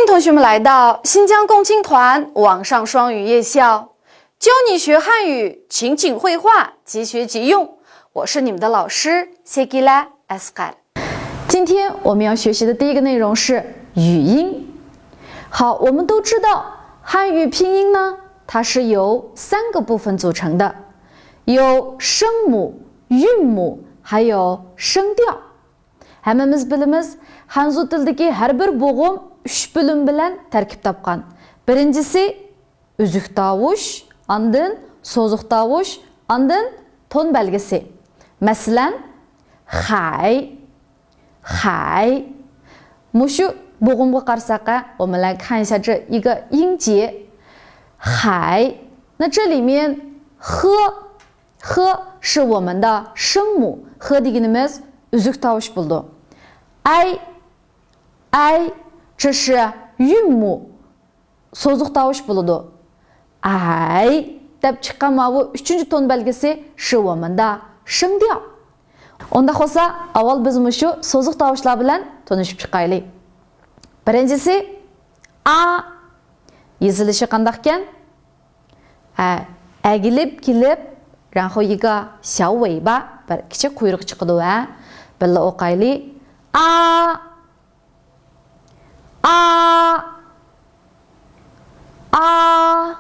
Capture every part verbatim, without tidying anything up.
同学们来到新疆共青团网上双语夜校，教你学汉语，情景会话，即学即用。我是你们的老师 Sekila Asqar。今天我们要学习的第一个内容是语音。好，我们都知道汉语拼音呢，它是由三个部分组成的，有声母、韵母，还有声调。 ھەممىمىز بىلىمىز، خەنزۇ تىلىدىكى ھەر بىر بوغۇم ئۈچ بۆلۈم بىلەن تەركىب تاپقان. بىرىنچىسى ئۈزۈك تاۋۇش، ئاندىن سوزۇق تاۋۇش، ئاندىن تون بەلگىسى. مەسىلەن، خەي، خەي. مۇشۇ بوغۇمغا قارىساق، ھە، 我们来看一下这一个音节 خەي. 那这里面 خ، خ 是我们的声母، خ دېگىنىمىز ئۈزۈك تاۋۇش بولىدۇ. ئەي، ئەي، 这是韵母، سوزۇق تاۋۇش بولىدۇ. ئەي دەپ چىققان ماۋۇ ئۈچىنچى تون بەلگىسى 是我们的声调. ئۇنداق بولسا، ئاۋۋال بىز مۇشۇ سوزۇق تاۋۇشلار بىلەن تونۇشۇپ چىقايلى. بىرىنچىسى، ئا. يېزىلىشى قانداقكەن؟ ئە، ئەگىلىپ كېلىپ، 然后一个小尾巴، بىر كىچىك قۇيرۇق چىقىدۇ، ھە. بىللە ئوقايلى. ئا، ئا، ئا.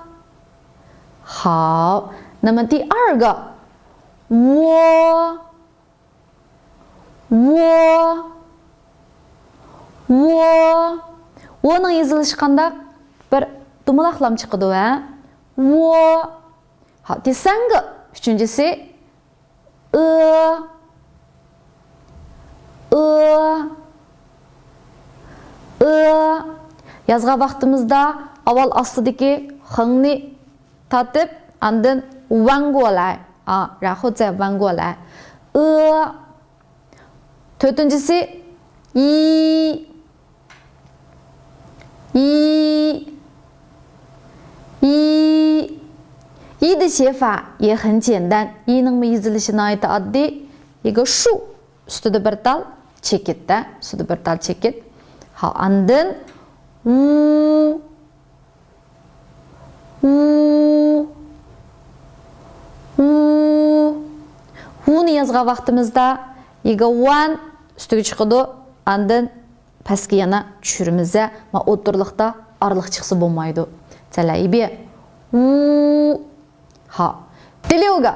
好，那么第二个，喔。 ۋو، ۋو. ۋونىڭ يېزىلىشى قانداق؟ بىر دومىلاقلام چىقىدۇ، ھە؟ ۋو. ھا، 第三个، ئۈچىنچىسى. ئۆ، ئۆ، ئۆ. يازغان ۋاقتىمىزدا ئاۋۋال ئاستىدىكى خىڭنى تارتىپ، ئاندىن ۋەڭگۇلەي. ئا، 然后再ۋەڭگۇلەي. ئۆ. تۆتىنچىسى، ئى. ئى. ئى. ئى 的写法也很简单. ئىنىڭمۇ يېزىلىشى ناھايىتى ئاددىي. 一个竖، ئۈستىدە بىر تال چېكىت-تە، ئۈستىدە بىر تال چېكىت. ھا، ئاندىن ۋۇ. ۋۇ. ۋۇ. ۋۇنى يازغان ۋاقتىمىزدا، 一个弯 ئۈستىگە چىقىدۇ، ئاندىن پەسكە يەنە چۈشۈرىمىز-دە، ما ئوتتۇرىلىقتا ئارىلىق چىقسا بولمايدۇ. 再来一遍. ۋۇ. ھا. 第六个،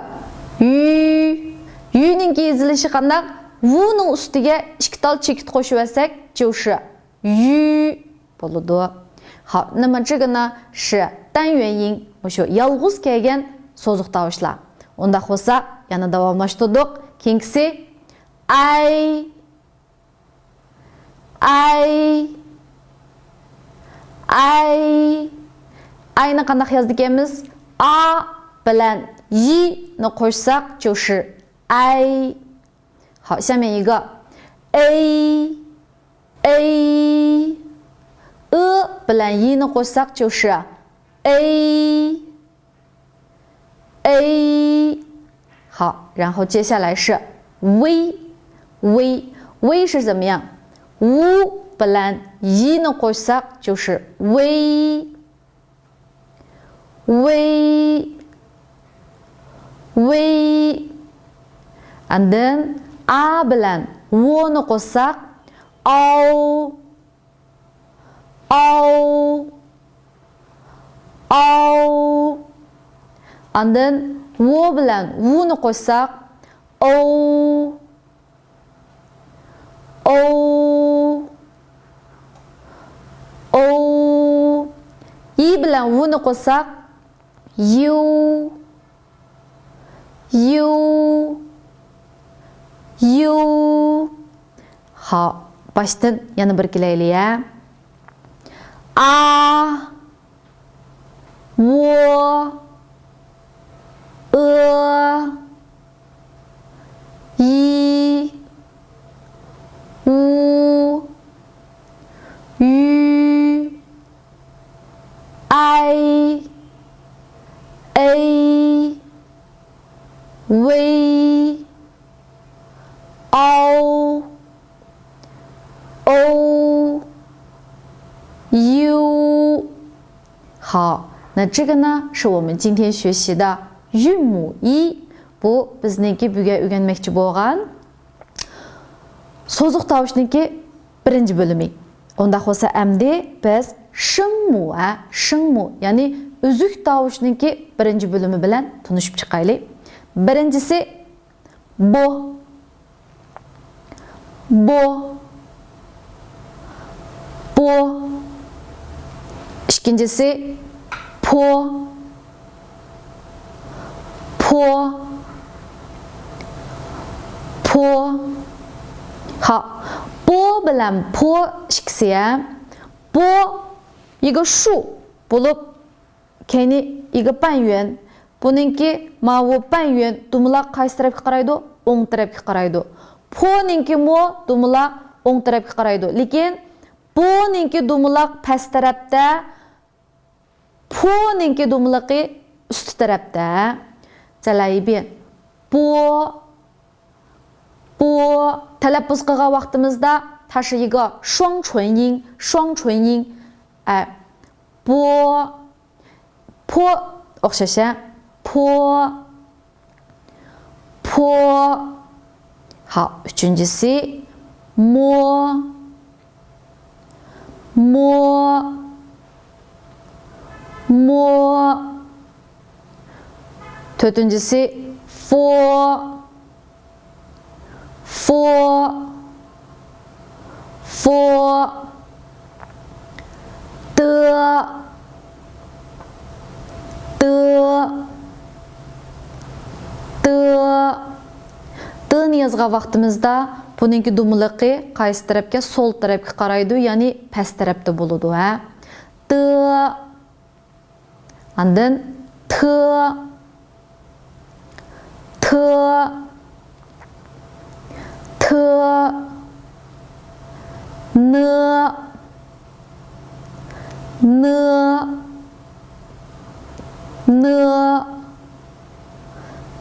يۈ. يۈنىڭكى يېزىلىشى قانداق؟ ۋۇنىڭ ئۈستىگە ئىككى تال چېكىت قوشۇۋەتسەك، 就是يۈ بولىدۇ. ھا، 那么这个呢是单元音، مۇشۇ يالغۇز كەلگەن سوزۇق تاۋۇشلار. ئۇنداق بولسا، يەنە داۋاملاشتۇردۇق. كېيىنكىسى، ئەي. ئەي. ئەي. ئەينى قانداق يازىدىكەنمىز؟ ئا بىلەن يىنى قوشساق، 就是ئەي. 好，下面一个，ئەي. ئەي. ئۆ بىلەن يىنى قوشساق، 就是ئەي. ئەي. 好，然后接下来是ۋېي. ۋېي. ۋېي 是怎么样？ۋۇ بىلەن يىنى قوشساق، 就是ۋېي. ۋېي. ۋېي. ئاندىن ئا بىلەن ۋونى قوشساق، ئاۋ. ئاۋ. ئاۋ. ئاندىن ۋو بىلەن ۋۇنى قوشساق، ئوۋ. ئوۋ. ئوۋ. يى بىلەن ۋۇنى قوشساق، يۇ. يۇ. يۇ. ھا، باشتىن يەنە بىر كېلەيلى، ھە. ئا، ۋو، ئۆ، يى، ۋۇ، يۈ، ئەي، ئەي، ۋېي، ئاۋ، ئوۋ، يۈ. 好，那这个呢，是我们今天学习的韵母一. بۇ بىزنىڭكى بۈگۈن ئۆگەنمەكچى بولغان سوزۇق تاۋۇشنىڭكى بىرىنچى بۆلۈمى. ئۇنداق بولسا ئەمدى بىز 声母، ھە، 声母، يەنى ئۈزۈك تاۋۇشنىڭكى بىرىنچى بۆلۈمى بىلەن تونۇشۇپ چىقايلى. بىرىنچىسى بو. بو. بو. ئىككىنچىسى پو. پو. پو. ھا، بو بىلەن پو ئىككىسى ھەم بو 一个竖 بولۇپ، كەينى 一个半圆. بۇنىڭكى ماۋۇ 半圆 دومىلاق قايسى تەرەپكە قارايدۇ؟ ئوڭ تەرەپكە قارايدۇ. پونىڭكىمۇ دومىلاق ئوڭ تەرەپكە قارايدۇ. لېكىن بۇنىڭكى دومىلاق پەس تەرەپتە، پونىڭكى دومىلىقى ئۈستى تەرەپتە. 再来一遍. بو. بو. تەلەپپۇز قىلغان ۋاقتىمىزدا 它是一个双唇音، 双唇音. ئە، بو. پو ئوخشاش، ھە؟ پو. پو. ھا، ئۈچىنچىسى مو. مو. مو. تۆتىنچىسى فو. فو. فو. ت. ت. ت. تنى يازغان ۋاقتىمىزدا بۇنىڭكى دومىلىقى قايسى تەرەپكە؟ سول تەرەپكە قارايدۇ، يەنى پەس تەرەپتە بولىدۇ، ھە؟ ت. ئاندىن ت، ت، ت، ن، ن، ن،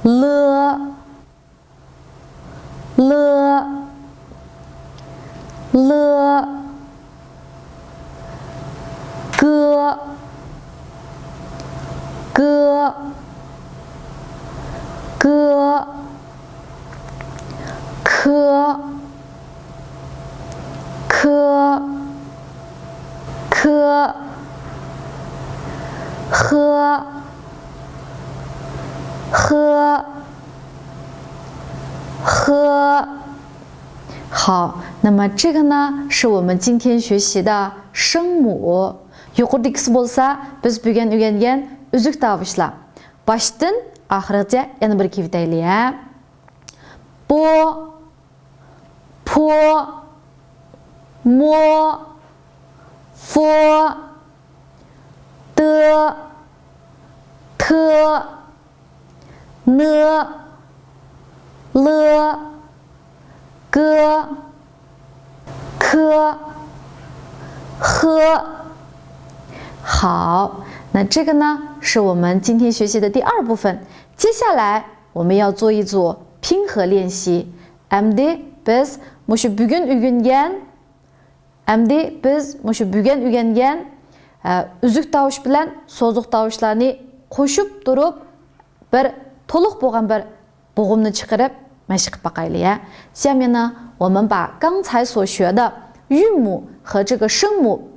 ل، ل، ل، گ، گ، گ، ك، ك، ك، خ، خ. 好，那么这个呢，是我们今天学习的声母。يۇقىرىدىكىسى بولسا بىز بۈگۈن ئۆگەنگەن ئۈزۈك تاۋۇشلار. باشتىن ئاخىرغىچە يەنە بىر كېلىۋېتەيلى، ھە. بو، پو، مو، فو، د، ت، ن، ل، گ، ك، خ. 好，那这个呢，是我们今天学习的第二部分。接下来我们要做一组拼合练习。ئەمدى بىز مۇشۇ بۈگۈن ئۆگەنگەن ئەمدى بىز مۇشۇ بۈگۈن ئۆگەنگەن، ئە، ئۈزۈك تاۋۇش بىلەن سوزۇق تاۋۇشلارنى قوشۇپ تۇرۇپ، بىر تولۇق بولغان بىر بوغۇمنى چىقىرىپ مەشىق قىلىپ باقايلى، يە. 下面呢，我们把刚才所学的韵母和这个声母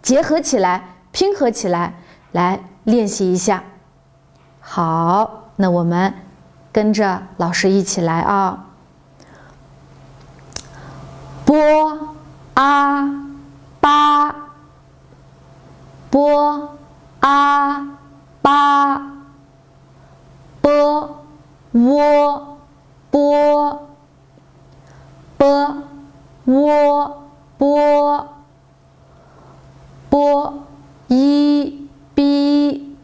结合起来，拼合起来，来练习一下。 好，那我们跟着老师一起来啊。波啊巴，波啊巴，波喔波，波喔波。 波伊比，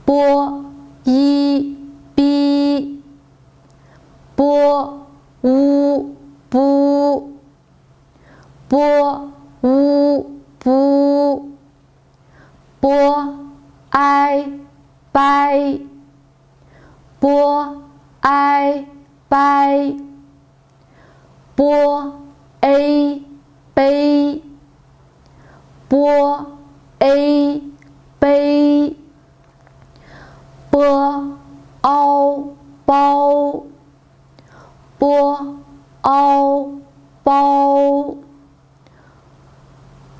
波伊比，波乌布，波乌布，波埃拜，波埃拜。 波埃杯，波埃 پ، پ، ئاۋ، پاۋ. پ، ئاۋ، پاۋ.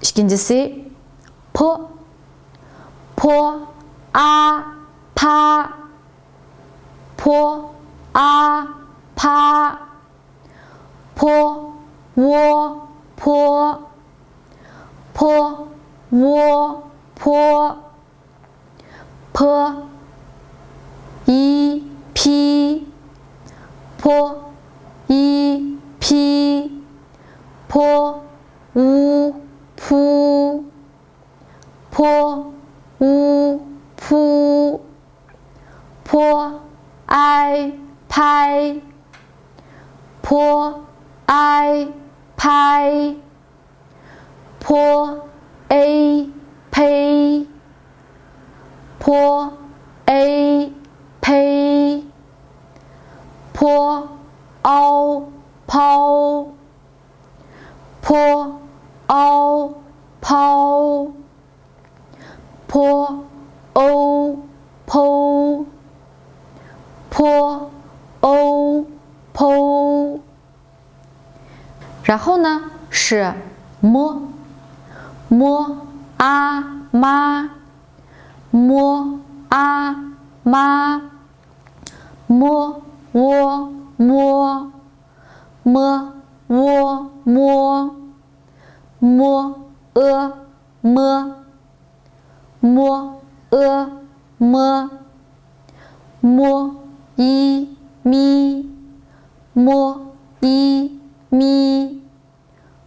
ئىككىنچىسى، پ، پ، ئا، پا. پ، ئا، پا. پ، ۋ، پو. پ، ۋ، پو. پ، ي، پي. پ، ي، پي. پ، ئۇ، پۇ. پ، ئۇ، پۇ. پ، ئاي، پاي. پ، ئاي، پاي. پ، ئەي، پەي. پ، ئەي، پەي. پ، ئاۋ، پاۋ. پ، ئاۋ، پاۋ. پ، ئوۋ، پوۋ. پ، ئوۋ، پوۋ. 然后呢是م，م، ا، م. م، ا، م. م، ۋ، م. م، ۋ، م. م، ئۇ، م. م، ئۇ، م. م، ي، م. م، ي، م.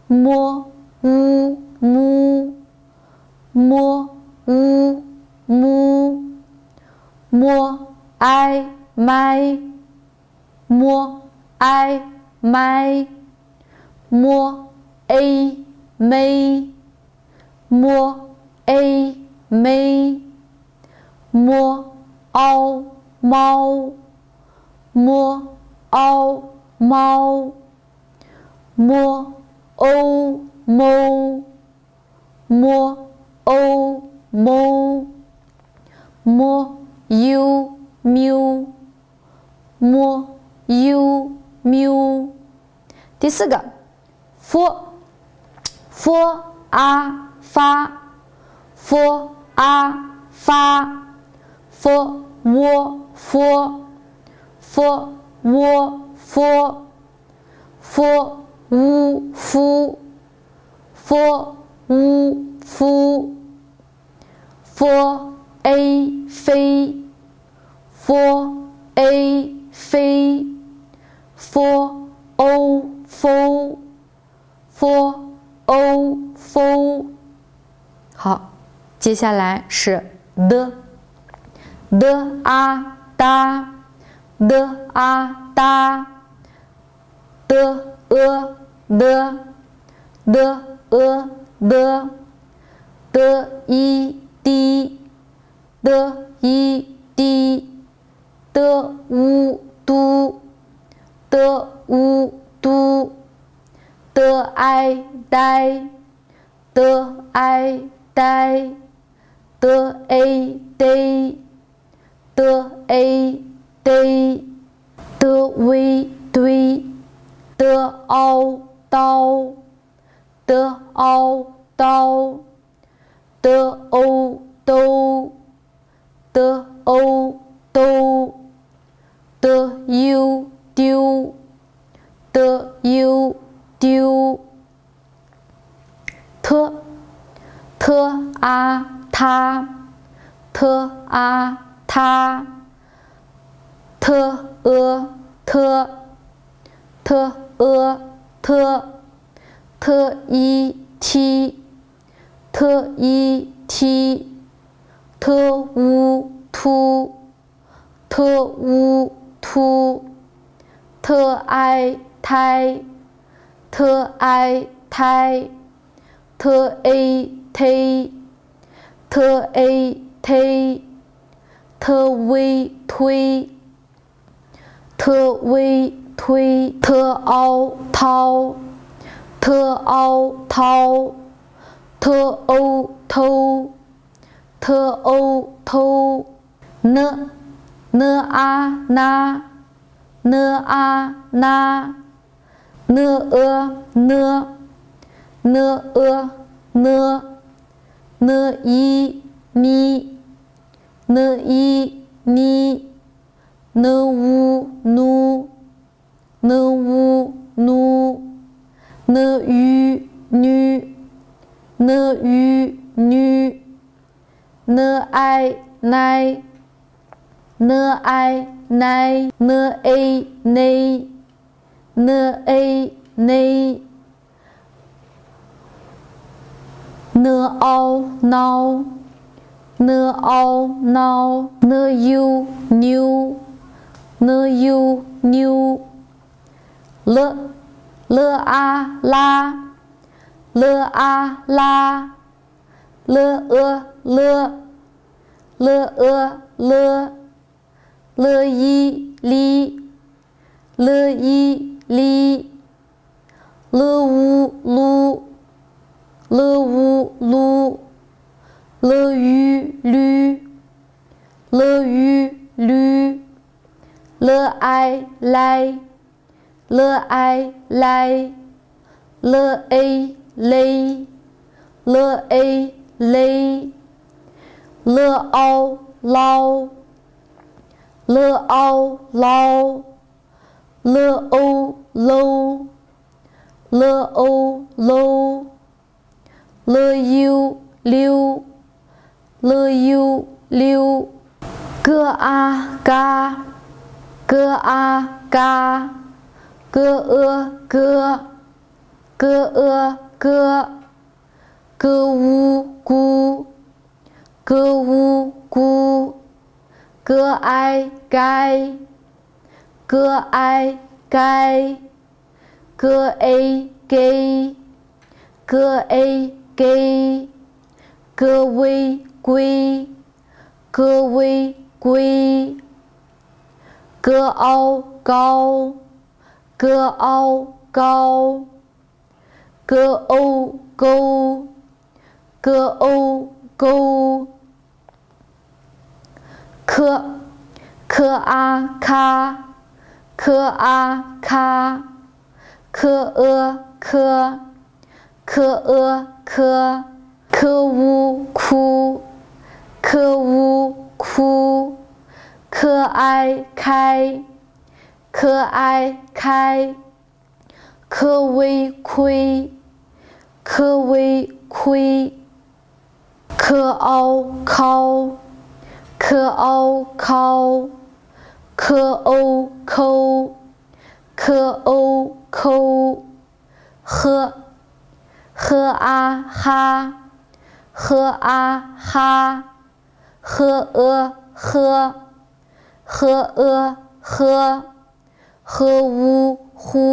م، ئۇ، م. م، ئۇ، م. م، ئاي، ماي. م، ئاي، ماي. م، ئەي، مەي. م، ئەي، مەي. م، ئاۋ، ماۋ. م، ئاۋ، ماۋ. م، ئوۋ، موۋ. م، ئوۋ، موۋ. م، يۇ، ميۇ. م، يۇ، ميۇ. 第四个，ف，ف، ئا، فا. ف، ئا، فا. ف، ۋ، ف. ف، ۋ، ف. ف، ۋ، ف. ف، ۋ، ف. ف، ئەي، فەي. ف، ئەي، فەي. ف، ئوۋ، فوۋ. ف، ئوۋ، فوۋ. 好，接下来是ت. ت، ئا، تا. ت، ئا، تا. ت، ئۇ، ت. ت، ئۇ، ت. ت، ي، ت. ت، ي، ت. ت، ئۇ، ت. ت، ئۇ، ت. ت، ئاي، تاي. ت، ئاي، تاي. ت، ئەي، تەي. ت، ئەي، تەي. ت، ۋەي، تۇي. ت، ئاۋ، تاۋ. ت، ئاۋ، تاۋ. ت، ئوۋ، توۋ. ت، ئوۋ، توۋ. ت، يۇ، تيۇ. ت، يۇ، تيۇ. ت، ت، ئا، تا. ت، ئا، تا. ت، ئۇ، ت. ت، ئۇ، ت. ت، ي، ت. ت، ي، ت. ت، ۋۇ، ت. ت، ۋۇ، ت. ت، ئاي، تاي. ت، ئاي، تاي. ت، ئەي، تەي. ت، ئەي، تەي. ت، ۋەي، تۇي. ت، ۋەي، تۇي. ت، ئاۋ، تاۋ. ت، ئاۋ، تاۋ. ت، ئوۋ، توۋ. ت، ئو، تو. ن، ن، ئا، نا. ن، ئا، نا. ن، ئۆ، نۆ. ن، ئۆ، نۆ. ن، ئى، نى. ن، ئى، نى. ن، ئۇ، نۇ. ن، ئۇ، نۇ. ن، ئۈ، نۈ. ن، ئۈ، نۈ. ن، ئەي، نەي. ن، ئەي، نەي. ن، ئېي، نېي. ن، ئېي، نېي. ن، ئاۋ، ناۋ. ن، ئاۋ، ناۋ. ن، يۇ، نيۇ. ن، يۇ، نيۇ. ل، ل، ئا، لا. ل، ئا، لا. ل، ئۆ، لۆ. ل، ئۆ، لۆ. ل، ئى، لى. ل، ئى، لى. ل، ئۇ، لۇ. ل، ئۇ، لۇ. ل، يۈ، لۈ. ل، يۈ، لۈ. ل، ئەي، لەي. ل، ئەي، لەي. ل، ئېي، لېي. ل، ئېي، لېي. ل، ئاۋ، لاۋ. ل، ئاۋ، لاۋ. ل، ئوۋ، لوۋ. ل، ئوۋ، لوۋ. ل، يۇ، ليۇ. ل، يۇ، ليۇ. گ، ئا، گا. گ، ئا، گا. گ، ئۆ، گۆ. گ، ئۆ، گۆ. گ، ئۇ، گۇ. گ، ئۇ، گۇ. گ، ئەي، گەي. گ، ئەي، گەي. گ، ئېي، گېي. گ، ئېي، گېي. گ، ۋېي، گۇي. گ، ۋېي، گۇي. گ، ئاۋ، گاۋ. گ، ئاۋ، گاۋ. گ، ئوۋ، گوۋ. گ، ئوۋ، گوۋ. ك، ك، ئا، كا. ك، ئا، كا. ك، ئۆ، كۆ. ك، ئۆ، كۆ. ك، ئۇ، كۇ. ك، ئۇ، كۇ. ك، ئەي، كەي. ك، ئەي، كەي. ك، ۋېي، كۇي. ك، ۋېي، كۇي. ك، ئاۋ، كاۋ. ك، ئاۋ، كاۋ. ك، ئوۋ، كوۋ. ك، ئوۋ، كوۋ. خ، خ، ئا، خا. خ، ئا، خا. خ، ئۆ، خۆ. خ، ئۆ، خۆ. خ، ئۇ، خۇ.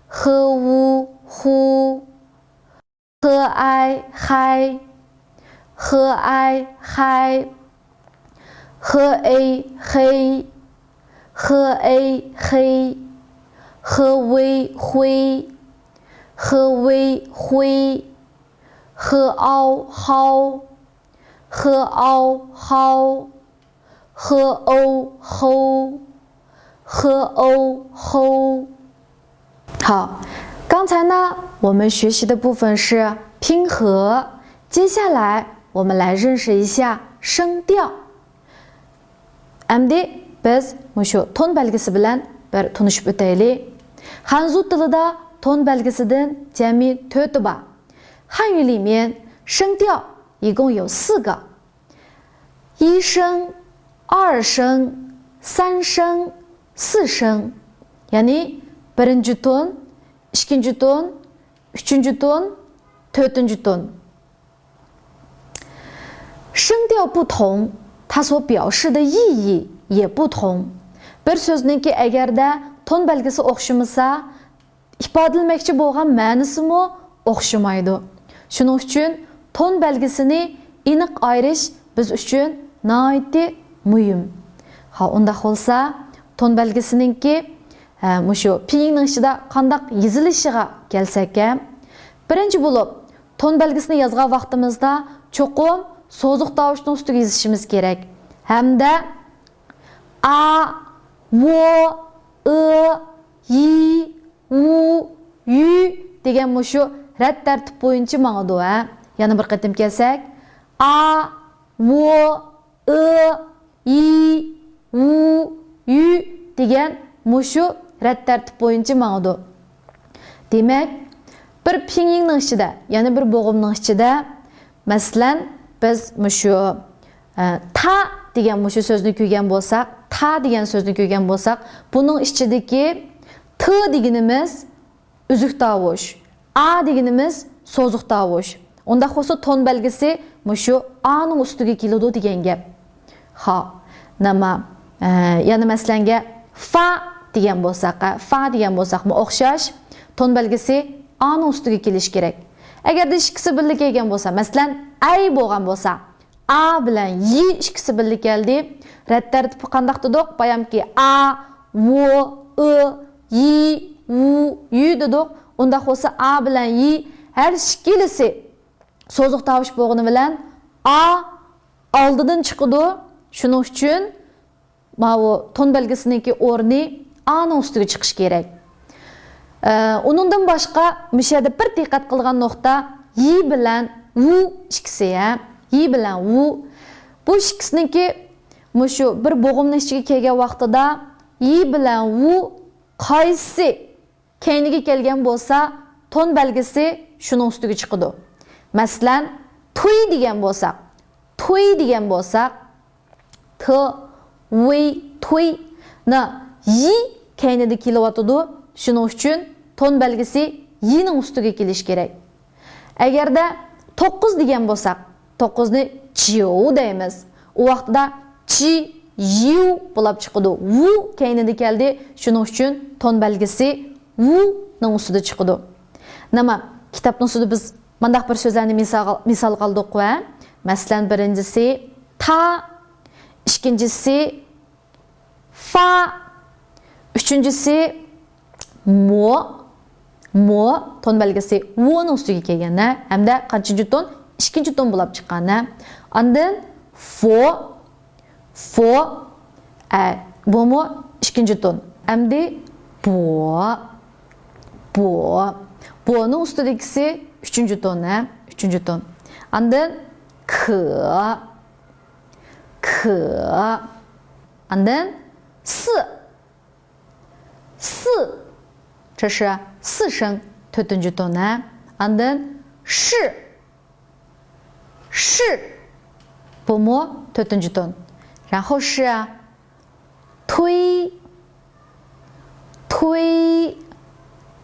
خ، ئۇ، خۇ. خ، ئەي، خەي. خ، ئەي، خەي. خ، ئېي، خېي. خ، ئېي، خېي. خ، ۋېي، خۇي. خ، ۋېي، خۇي. خ، ئاۋ، خاۋ. خ، ئاۋ، خاۋ. خ، ئوۋ، خوۋ. خ، ئوۋ، خوۋ. 好，刚才呢，我们学习的部分是拼合，接下来我们来认识一下声调。ئەمدى بىز مۇشۇ تون بەلگىسى بىلەن بىر تونۇشۇپ ئۆتەيلى. خەنزۇ تىلىدا تون بەلگىسىدىن جەمئىي تۆتى بار. 汉语里面声调一共有四个。 一声、二声、三声、四声. يەنى بىرىنچى تون، ئىككىنچى تون، ئۈچىنچى تون، تۆتىنچى تون. 声调不同，它所表示的意义也不同。 بىر سۆزنىڭكى ئەگەردە تون بەلگىسى ئوخشىمىسا، ئىپادىلىمەكچى بولغان مەنىسىمۇ ئوخشىمايدۇ. شۇنىڭ ئۈچۈن تون بەلگىسىنى ئېنىق ئايرىش بىز ئۈچۈن ناھايىتى مۇھىم. ھا، ئۇنداق بولسا، تون بەلگىسىنىڭكى، ھە، مۇشۇ پىيىڭنىڭ ئىچىدە قانداق يېزىلىشىغا كەلسەك، ھە، بىرىنچى بولۇپ، تون بەلگىسىنى يازغان ۋاقتىمىزدا چوقۇم سوزۇق تاۋۇشنىڭ ئۈستىگە يېزىشىمىز كېرەك. ھەمدە ئا، ۋو، ئى، يى، ۋۇ، يۈ دېگەن مۇشۇ رەت تەرتىپ بويىچە ماڭىدۇ، ھە. يەنە بىر قېتىم كەلسەك، ئا، ۋو، ئى، يى، ۋۇ، يۈ دېگەن مۇشۇ رەت تەرتىپ بويىچە ماڭىدۇ. دېمەك، بىر پىڭيىڭنىڭ ئىچىدە، يەنى بىر بوغۇمنىڭ ئىچىدە، مەسىلەن، بىز مۇشۇ، ئە، تا دېگەن مۇشۇ سۆزنى كۆرگەن بولساق، تا دېگەن سۆزنى كۆرگەن بولساق، بۇنىڭ ئىچىدىكى ت دېگىنىمىز ئۈزۈك تاۋۇش، ئا دېگىنىمىز سوزۇق تاۋۇش. ئۇنداق بولسا تون بەلگىسى مۇشۇ ئانىڭ ئۈستىگە كېلىدۇ دېگەن گەپ. خا، نېمە، ئە، يەنە مەسىلەنگە فا دېگەن بولساق، ئە، فا دېگەن بولساقمۇ ئوخشاش، تون بەلگىسى ئانىڭ ئۈستىگە كېلىشى كېرەك. ئەگەردە ئىككىسى بىللە كەلگەن بولسا، مەسىلەن، ئەي بولغان بولسا، ئا بىلەن يى ئىككىسى بىللە كەلدى. رەت تەرتىپى قانداق دېدۇق؟ بايامكى ئا، ۋو، ئى، يى، ۋۇ، يۈ دېدۇق. ئۇنداق بولسا ئا بىلەن يى ھەر ئىككىلىسى سوزۇق تاۋۇش بولغىنى بىلەن ئا ئالدىدىن چىقىدۇ. شۇنىڭ ئۈچۈن ماۋۇ تون بەلگىسىنىڭكى ئورنى ئانىڭ ئۈستىگە چىقىشى كېرەك. ئە، ئۇنىڭدىن باشقا مۇشۇ يەردە بىر دىققەت قىلىدىغان نۇقتا يى بىلەن ۋۇ ئىككىسى، ھە، يى بىلەن ۋۇ. بۇ ئىككىسىنىڭكى مۇشۇ بىر بوغۇمنىڭ ئىچىگە كەلگەن ۋاقتىدا يى بىلەن ۋۇ قايسى كەينىگە كەلگەن بولسا، تون بەلگىسى شۇنىڭ ئۈستىگە چىقىدۇ. مەسىلەن، تۇي دېگەن بولساق، تۇي دېگەن بولساق، ت، ۋۇي، تۇي، نا، يى كەينىدە كېلىۋاتىدۇ. شۇنىڭ ئۈچۈن تون بەلگىسى يىنىڭ ئۈستىگە كېلىشى كېرەك. ئەگەردە توققۇز دېگەن بولساق، توققۇزنى جيو دەيمىز. ئۇ ۋاقتىدا چى، يىۋ بولاپ چىقىدۇ. ۋۇ كەينىدە كەلدى. شۇنىڭ ئۈچۈن تون بەلگىسى ۋۇنىڭ ئۈستىدە چىقىدۇ. نېمە، كىتابنىڭ ئۈستىدە بىز مۇنداق بىر سۆزلەرنى مىسالغا، مىسالغا ئالدۇق ۋە، مەسىلەن، بىرىنچىسى تا، ئىككىنچىسى فا، ئۈچىنچىسى مو، مو، تون بەلگىسى ۋونىڭ ئۈستىگە كەلگەن، ھە، ھەمدە قانچىنچى تون؟ ئىككىنچى تون بولاپ چىققان، ھە. ئاندىن فو، فو، ئە، بۇمۇ ئىككىنچى تون. ئەمدى بو، بو، بونىڭ ئۈستىدىكىسى ئۈچىنچى تون، ھە، ئۈچىنچى تون. ئاندىن ك، ك. ئاندىن س، س. 这是四声، تۆتىنچى تون، ھە. ئاندىن ش، ش. بۇمۇ تۆتىنچى تون. 然后是 توي، توي.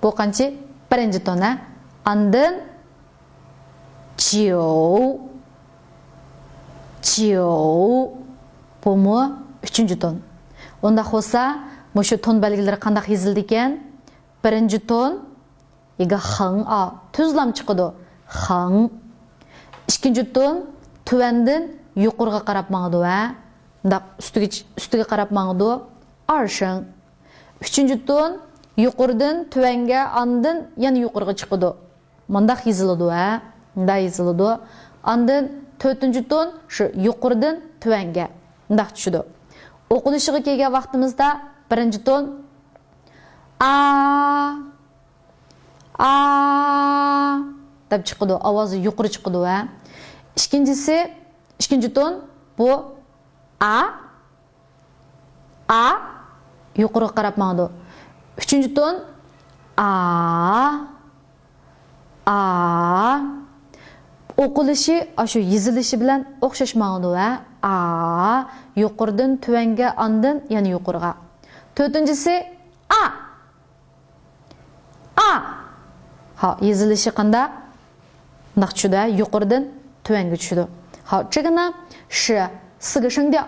بۇ قانچە؟ بىرىنچى تون، ھە. ئاندىن جيو، جيو. بۇمۇ ئۈچىنچى تون. ئۇنداق بولسا، مۇشۇ تون بەلگىلىرى قانداق يېزىلىدىكەن؟ بىرىنچى تون، يىگا خېڭ ئا، تۈزلام چىقىدۇ. خېڭ. ئىككىنچى تون، تۆۋەندىن يۇقىرىغا قاراپ ماڭىدۇ، ھە. مۇنداق ئۈستىگە، ئۈستىگە قاراپ ماڭىدۇ. ئارشېڭ. ئۈچىنچى تون، يۇقىرىدىن تۆۋەنگە، ئاندىن يەنە يۇقىرىغا چىقىدۇ. مۇنداق يېزىلىدۇ، ھە. مۇنداق يېزىلىدۇ. ئاندىن تۆتىنچى تون، شۇ يۇقىرىدىن تۆۋەنگە. مۇنداق چۈشىدۇ. ئوقۇلۇشىغا كەلگەن ۋاقتىمىزدا بىرىنچى تون، ئا، ئا دەپ چىقىدۇ، ئاۋازى يۇقىرى چىقىدۇ، ھە. ئىككىنچىسى، ئىككىنچى تون، بۇ ئا، ئا يۇقىرىغا قاراپ ماڭىدۇ. ئۈچىنچى تون، ئا، ئا. ئوقۇلۇشى ئاشۇ يېزىلىشى بىلەن ئوخشاش ماڭىدۇ، ھە. ئا، يۇقىرىدىن تۆۋەنگە، ئاندىن يەنە يۇقىرىغا. تۆتىنچىسى، ئا. ئا. ھا، يېزىلىشى قانداق؟ مۇنداق چۈشىدۇ، ھە؟ يۇقىرىدىن تۆۋەنگە چۈشىدۇ. ھا، 这个呢是四个声调。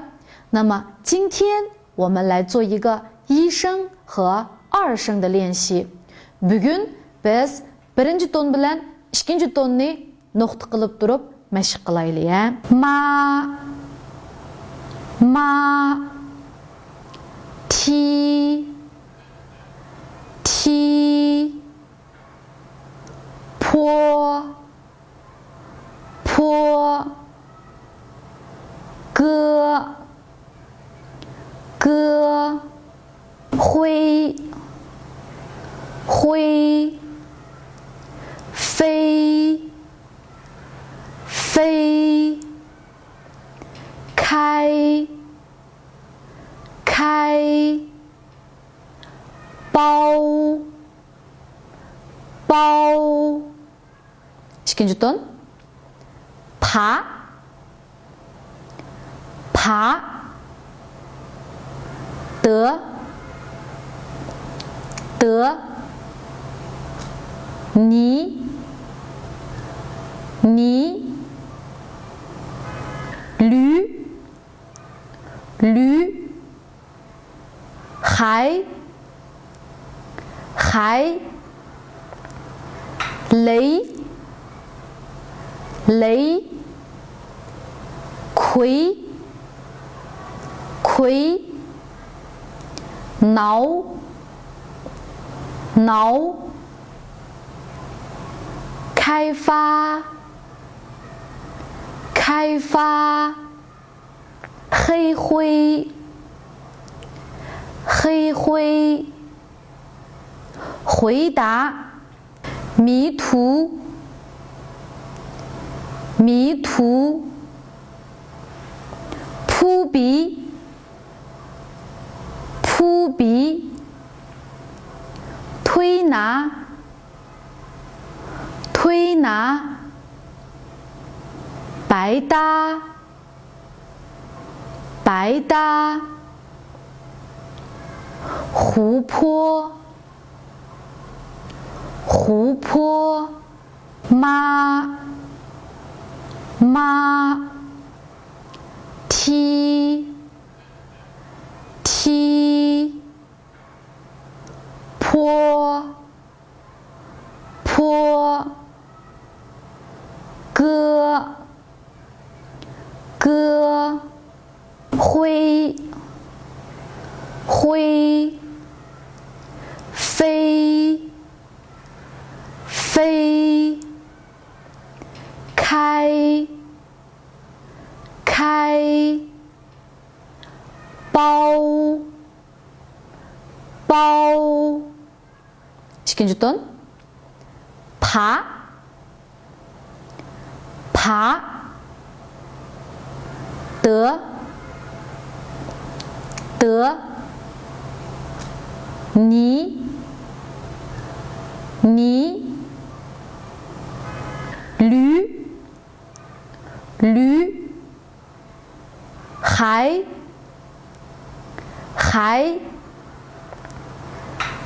那么今天我们来做一个一声和二声的练习。 بۈگۈن بىز بىرىنچى تون بىلەن ئىككىنچى توننى نۇقتا قىلىپ تۇرۇپ مەشىق قىلايلى، ھە. ما، ما، تى، تى، پو، پو، 包，包。 ئىككىنچى تون. پا، پا. د، د. نى، نى. لۈ، لۈ. خەي، خەي. لېي، لېي. كۇي، كۇي. ناۋ، ناۋ. كەيفا، كەيفا. خېيخۇي، خېيخۇي. 回答. ميتۇ، ميتۇ. پۇبى، پۇبى. تۇينا، تۇينا. بەيدا، بەيدا. 湖泊،湖泊. ما، ما. تي، تي. پو، پو. گ، گ. 灰، 灰. 飞， 飞. 开， 开. 包， 包. ئىككىنچى تون. پا، پا. د، د. نى، نى. لۈ، لۈ. خەي، خەي.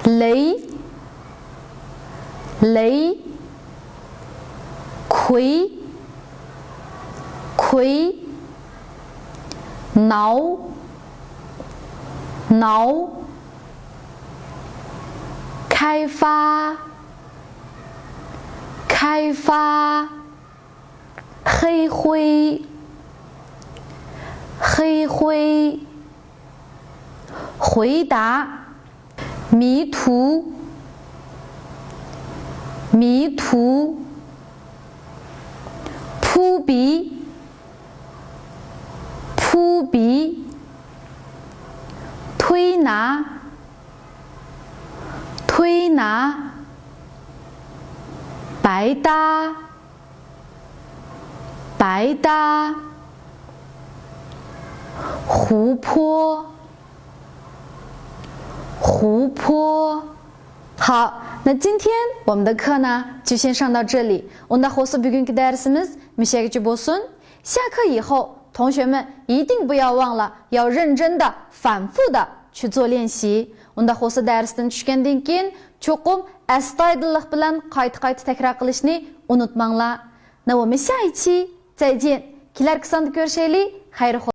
لېي، لېي. كۇي، كۇي. ناۋ، ناۋ. كەيفا، كەيفا. خېيخۇي، خېيخۇي. 回答. ميتۇ، ميتۇ. پۇبى، پۇبى. تۇينا، تۇينا. بەيدا، بەيدا. 湖泊，湖泊。好，那今天我们的课呢，就先上到这里。ئۇنداق بولسا بۈگۈنكى دەرسىمىز مۇشۇ يەرگىچە بولسۇن. 下课以后，同学们一定不要忘了要认真的、反复的去做练习。ئۇنداق بولسا دەرستىن چۈشكەندىن كېيىن چوقۇم ئەستايىدىللىق بىلەن قايتا-قايتا تەكرار قىلىشنى ئۇنتۇماڭلار. 那我们下一期再见. كېلەركى ساندا كۆرۈشەيلى. خەير خوش.